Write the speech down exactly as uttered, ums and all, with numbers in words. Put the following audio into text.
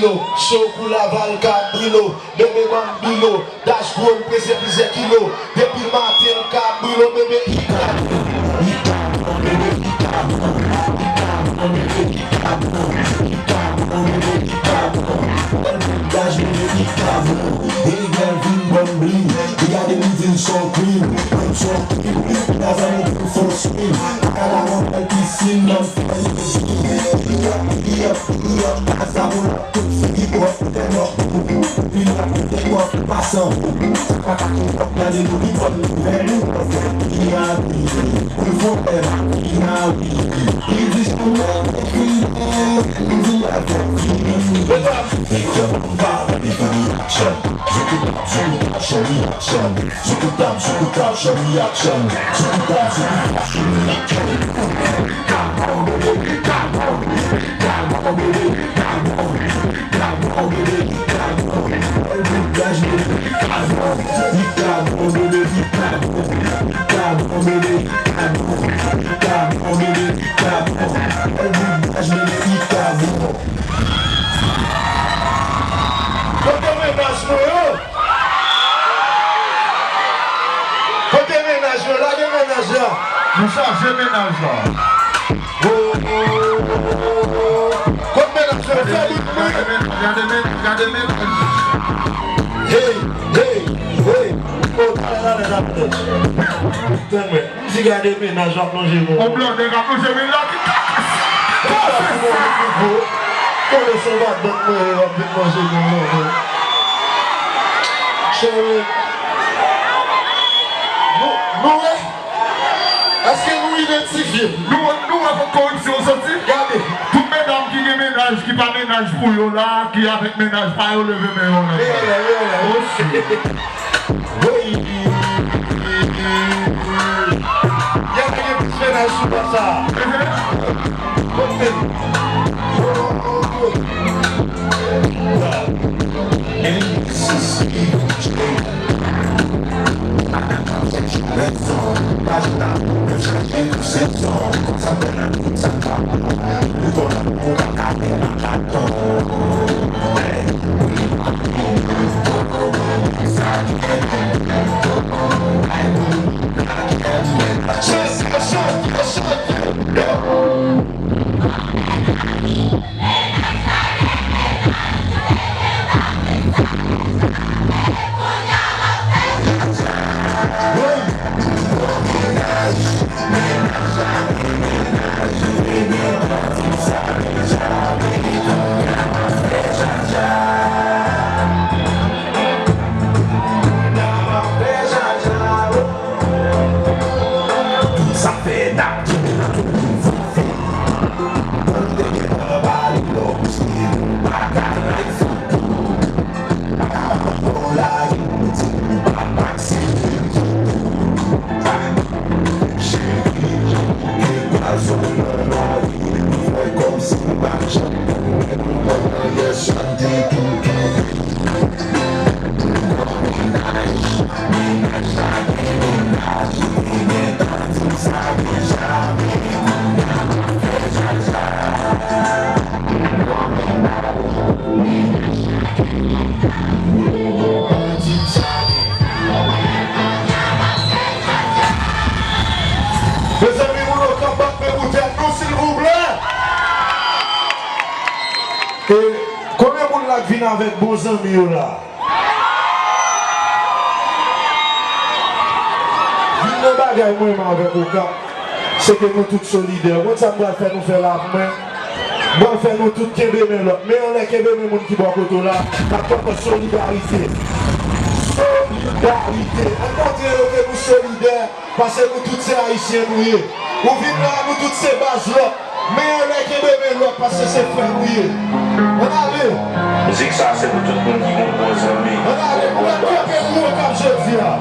Lo, cho kou laval ka brilo, bebe banm bilo, dach gwo m peze plizyè kilo, depi maten l ka brilo, bebe i ka bon, i ka bon, bebe i ka bon, i ka bon, bebe i ka bon, i ka bon, bebe i ka bon, bèl bout dach bebe i ka bon, hey gèl vin banm bling, li gade m li di l s on queen, m s on queen, wi, gaz an monte m f on swing, akala m on bèl pisin, nan m fè l vin, wi, wi, wi, wi, wi, wi, gaz la pou l Tout figi pwòp, tèt nò, pou pou, pi la, tèt nò, pa san pou. Sa pa ka tou pwòp, gade nou ki pwòp, vè nou, pwòp, fè ki a pi, pou l fon fè la, ki a wi. Li di, "Choumen, ekri, li di, a fè fini." Fè pa, fè pa, fè fini, action. Zoukoutap, zoukoutap, show me action. Zoukoutap, zoukoutap, show me action. Zoukoutap, zoukoutap, show me action. Kote mennaj mwen yo? Kote mennaj yo? Lage mennaj la. Nou chaje mennaj la. Oh, oh, oh, oh, oh. Kot mennaj yo? Fè bout mwen. Gade mennaj, gade mennaj, gade mennaj. Hey, hey, hey. Oh, talè, talè, talè. Tann mwen. M di gade mennaj w ap lonje men w. On blòdè k ap lonje men l la ki ta. Konnen se on bad bòt mwen ye, w ap vin manje men w lonje. Cheri. Nou, nou wè? Èske nou idantifye? Nou, nou wè kot koripsyon soti? Gade. Tout medam ki gen mennaj, ki pa mennaj pou yo la, ki avèk mennaj pa yo, leve men yo nan. Leve men yo. Oh, shit. Woy! Y a gen plis mennaj sou bò sa a. Kote? Tout sa fè n ap kenbe nan tout nivo fè. Mwen te gentan pale lò pou se nou pa ka lage foto. Pa ka pran kò lage nou di nou pa maksimize. Cheri, ke pwazo nan lari, nou fè kòmsi nou pa janm konn nou nan yè chante toutou. Mezanmi, moun yo k ap bat men pou tèt nou, silvouplè. E konbyen moun la k vin avèk bon zanmi yo la? Youn nan bagay mwen renmen avèk Okap, se ke nou tout solidè. Ou konn sa m pral fè nou fè la pou mwen? M pral fè nou tout kenbe men lòt. Men anlè, kenbe men moun ki bò kote w la. N ap fè solidarite. Solidarite. Ann montre yo ke nou solidè. Paske nou tout se ayisyen nou ye. Ou vin la, nou tout se baz lòt. Men anlè kenbe men lòt, paske se frè nou ye. Ann ale. Mizik sa se pou tout moun ki gon bon zanmi. Ann ale, nou mèt kanpe pou Okap jodi a.